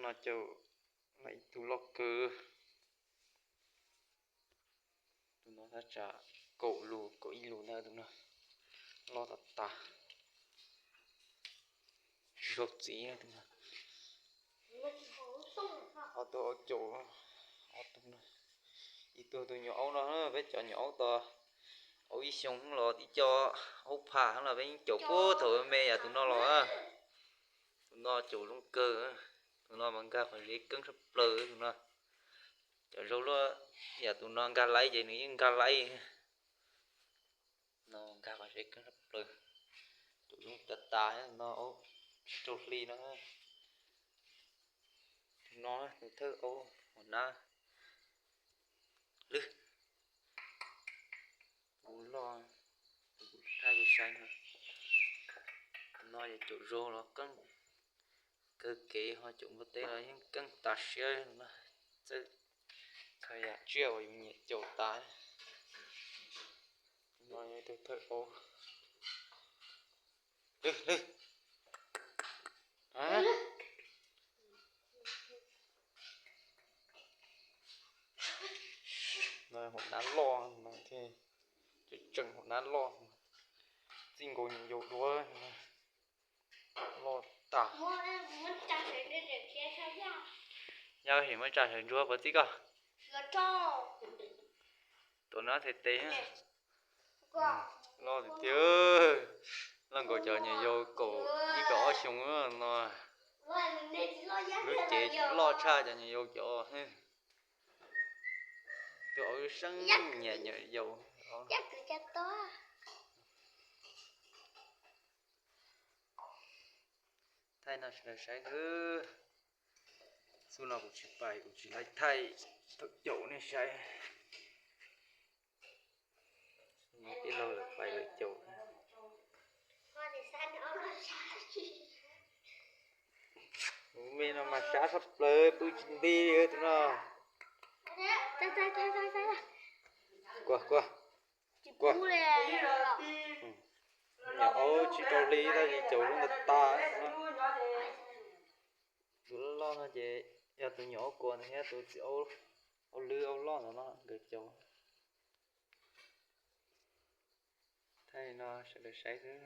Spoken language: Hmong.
Caum ib tug loj kawg. Tus no thaj tsam kaum lus kaum ib lus ntawd, tus no loj tas tas. Zaug txiv tus no. Ob tug aub caum, ob tug no. Ib tug tus nyuam aub no, peb cov nyuam aub tod, aub ib xyoo los tib co aub phaj los peb yeej caum puag thaum me yam tus no los. Tus no caum zoo kawg. Tus no mas nkag qhov zeb keeb tshaj plaws tus no. Cov zaug luaj yam tus no nkag laib ces nws yeej nkag laib. No nkag qhov zeb keeb tshaj plaws. Caum zoo tas tas no, aub tsib rau hli no. Tus no tus thawj aub hauv nab lwg. Tus loj, tus kuv thaij peb saib no. Tus no yog caum zaug los keeb kawg kev, ho caum npua teb los yeej keeb tas siab no. Txawj khaws yam tsiaj uas yus nyiam caum tas. No yog tus thawj aub. Lwg, lwg. No hauv nab loj no thiab, tseem tseem hauv nab loj, txij nkaus nyuam yaus dua, loj tas. Yog him muab tsa sawv ntsuag puas txij koj? Tuav no them tes. Loj tiag tiag. Loj nkaus cov nyuam yaus kaum ib kaum ob xyoo no. Lub cev loj tshaj cov nyuam yaus cov. Tus aub seeb nyiam nyuam yaus. Thaij no sawv daws saib xwb. Xub no kuv tsis pais, kuv tsis laib thaij thaum caum nej saib. Tij laug lawv pais lawv caum. Tus me no mas sab tshaj plaws, pw tsis nti li tus no. Kuag, kuag, kuag. Nyuam aub tsib rau hli tab sis caum zoo tas tas. Tus loj loj no ces yog tus nyuam aub kuag ntawd thiab tus txiv aub lwb aub loj ntawd no nkawd caum. Thaij no sawv daws saib xwb.